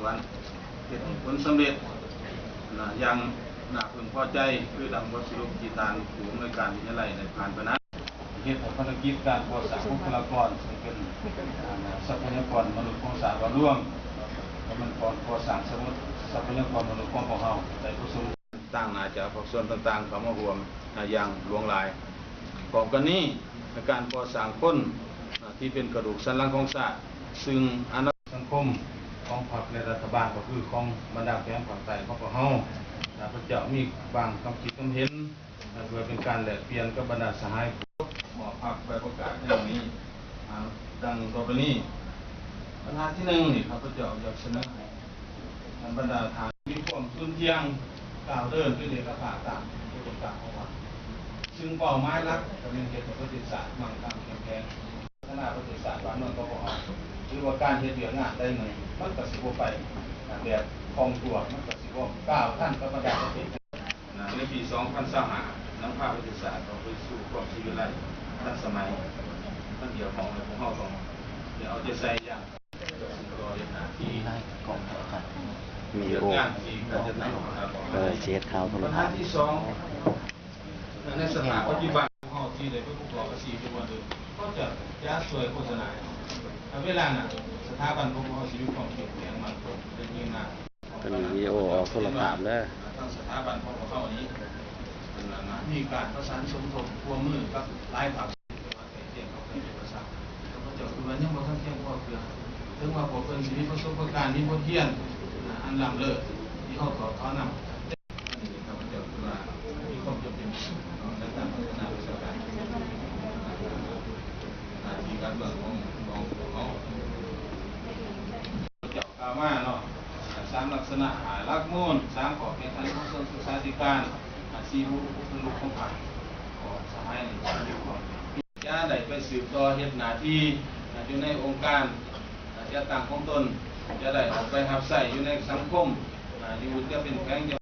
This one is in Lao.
ວນ ເຮັດໃຫ້ຜົນສຳເລັດນະ ຢ່າງໜ້າເພິ່ງພໍໃຈ ຄືດັ່ງບົດສະຫຼຸບທີ່ທ່ານຜູ້ອຳນວຍການວິທະຍາໄລໄດ້ຜ່ານໄປນັ້ນ ເຮັດໃຫ້ພາລະກິດການກໍ່ສ້າງບຸກຄະລາກອນ ເຊິ່ງເປັນ ອາ ຊັບພະຍາກອນມະນຸດຂອງຊາດລວມ ແລະ ມັນການກໍ່ສ້າງຊັບພະຍາກອນມະນຸດຂອງພວກເຮົາໄດ້ປະສົມ ຕາງໜ້າຈາກພາກສ່ວນຕ່າງໆເຂົ້າມາຮ່ວມ ອາ ຢ່າງຫຼວງຫຼາຍ. ພ້ອມກັນນີ້ ການກໍ່ສ້າງຄົນ ອາ ທີ່ເປັນກະດູກສັນຫຼັງຂອງຊາດ ຊຶ່ງອະນາຄົມສັງຄົມຂອງພັກ ແລະ ລັດຖະບານ ກໍຄືຂອງບັນດາແຂວງພາກໃຕ້ຂອງພວກເຮົາ ຂ້າພະເຈົ້າມີບາງຄຳຄິດຄຳເຫັນ ເພື່ອເປັນການແລກປ່ຽນກັບບັນດາສະຫາຍ ມອບພັກໃບປະກາດໃນມື້ນີ້ ອາ ດັ່ງຕໍ່ໄປນີ້. ບັນຫາທີໜຶ່ງນີ້ ຂ້າພະເຈົ້າຢາກສະເໜີໃຫ້ ທ່ານບັນດາທ່ານມີຄວາມສຸນທຽງກ້າວເດີນເປັນເອກະພາບຕາມອຸດົມການຂອງພັກ ຊຶ່ງເປົ້າໝາຍຫຼັກກໍແມ່ນເຮັດໃຫ້ປະເທດຊາດໝັ່ງຄັ່ງເຂັ້ມແຂງ ພັດທະນາປະເທດຊາດບ້ານເມືອງຂອງພວກເຮົາ ຫຼືວ່າການເຮັດວຽກງານໃດໜຶ່ງ ມັນກໍຊິບໍ່ໄປແບບຄ່ອງຕົວ ມັນກໍຊິບໍ່ກ້າວທັນກັບບັນດາປະເທດ. ໃນປີສອງພັນຊາວຫ້າ ນຳພາປະເທດຊາດອອກໄປສູ່ຄວາມສີວິໄລທັນສະໄໝ ມັນກ່ຽວຂ້ອງໃຫ້ພວກເຮົາຕ້ອງໄດ້ເອົາໃຈໃສ່ຢ່າງ ມີໂອ ເອີ ຊິເຮັດຂ່າວໂທລະທັດ ບັນຫາທີສອງ ໃນສະຖານປັດຈຸບັນ ເຮົາທີ່ໄດ້ໄປປະກອບອາຊີບຢູ່ບ່ອນອື່ນ ເຂົາຈະ ຈະຊ່ວຍໂຄສະນາໃຫ້ເຮົາ. ເວລານັ້ນ ສະຖາບັນຂອງພວກເຮົາຊິມີຄວາມເຂັ້ມແຂງໝັ້ນຄົງ ແລະ ຍືນນານ. ເປັນວິດີໂອອອກໂທລະພາບເດີ. ທາງສະຖາບັນຂອງພວກເຮົານີ້ ເປັນວ່າ ມີການປະສານສົມທົບຮ່ວມມືກັບຫຼາຍພາກສ່ວນ ຂ້າພະເຈົ້າຄິດວ່າຍັງບໍ່ທັນພຽງພໍເທື່ອ. ເຖິງວ່າພວກເພິ່ນຊິມີປະສົບປະການ ມີບົດຮຽນອັນລ້ຳເລີດທີ່ເຮົາຖອດຖອນນຳ ອັນນີ້ຂ້າພະເຈົ້າຄິດວ່າມີຄວາມຈຳເປັນເນາະ ໃນການພັດທະນາວິຊາການ ໜ້າທີ່ການເມືອງຂອງ ຂອງພວກເຮົາ. ເຈົ້າກ່າວມາເນາະ ສາມລັກສະນະ ຫ້າຫຼັກມູນ ສາມຂໍ້ແຂ່ງຂັນຂອງກະຊວງສຶກສາທິການ ອາ ສີ່ບຸກຄະລຸກຂອງພັກ ກໍສະຫາຍນີ້ ຈະໄດ້ໄປສືບຕໍ່ເຮັດໜ້າທີ່ ອາ ຢູ່ໃນອົງການ ອາ ຈັດຕັ້ງຂອງຕົນ ຈະໄດ້ອອກໄປຮັບໃຊ້ຢູ່ໃນສັງຄົມ ອາ ຢູ່ຈະເປັນແຂວງ ຈະ